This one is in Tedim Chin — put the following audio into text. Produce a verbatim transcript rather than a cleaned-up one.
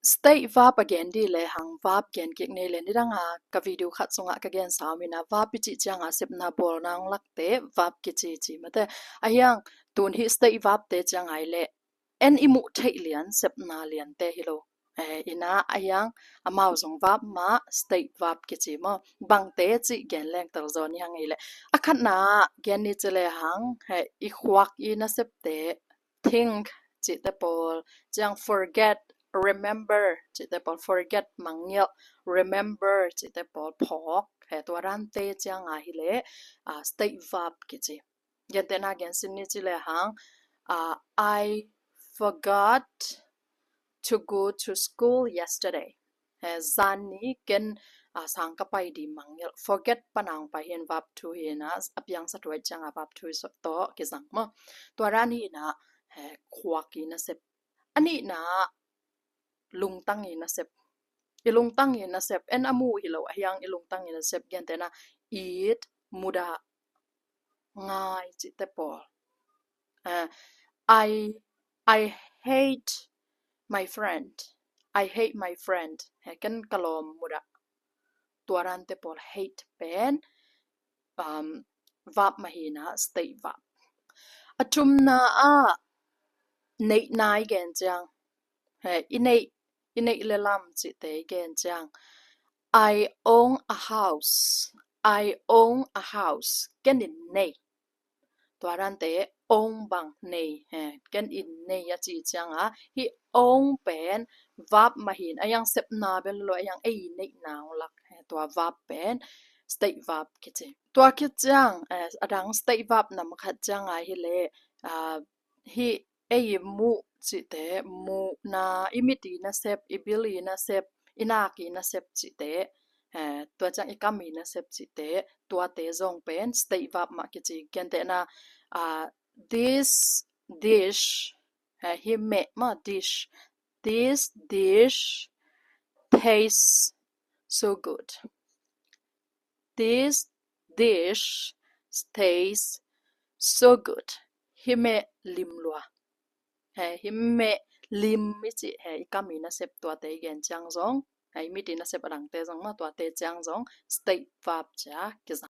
State verb a gen dih lehang verb gen kik ni le, nidanga ka video khat sungah ka gen sa om in ah, verb i cih cianga sepna bawlna hong lakte verb kici ci mate. Ahiang tun hih state verb te ciang ai leh en i muh theih lian, sepna liante hi lo. Eh, in ah ahiang amau zong verb mah, state verb kici maw. Bangte cih gen leng tel zaw ni hang ei leh. A khatna gen ni ci lehang, eh, i khuak i nasepte, think cihte pawl, ciang forget, remember cihte pawl, forget mangngilh, remember cihte pawl phawk, eh, tua dante cianga hi leh, ah, state verb kici. Gentehna gen sin ni ci lehang, ah, I forgot to go to school yesterday. Eh, zan ni ken, ah, sang ka pai ding mangngilh. Forget pana hong pai hi in, verb two hi in ah, a piang sa tuai cianga verb two tawh kizang maw. Tua dan hi in ah, eh, khuak i nasep. A nihna lungtang i nasep. I lungtang i nasep, en a mu hi lo, ahiang i lungtang i nasep, gentehna eat, mudah, ngai cihte pawl. Eh, I, I hate my friend. I hate my friend. Eh, ken ka lawm mudah. Tua dante pawl, hate pen, um, verb mah hi in ah, state verb. A thumna ah neihna i gen ciang, eh, i neih, i neih le lam cihte i gen ciang, I own a house. I own a house. Ken in nei. Tua dante own bang nei, eh, ken in nei a ci cianga, hih own pen verb mah hi in, ahiang sepna bel lo, ahiang ei neihna hong lak, eh, tua verb pen state verb kici. Tua khit ciang, eh, a dang state verb nam khat cianga hi leh, ah, hih ei i muh cihte, muhna, i mit i nasep, i bil i nasep, i nak i nasep cihte, eh, tua ciang i kam i nasep cihte, tuate zong pen state verb mah kici. Gentehna, ah, this dish, eh, hih meh mah dish, this dish tastes so good. This dish tastes so good. Hih meh lim lua. He, hih meh lim i cih, he, i kam i nasep tuate i gen ciang zong, he, i mit i nasep a dangte zong mah, tuate ciang zong state verb cia kizang.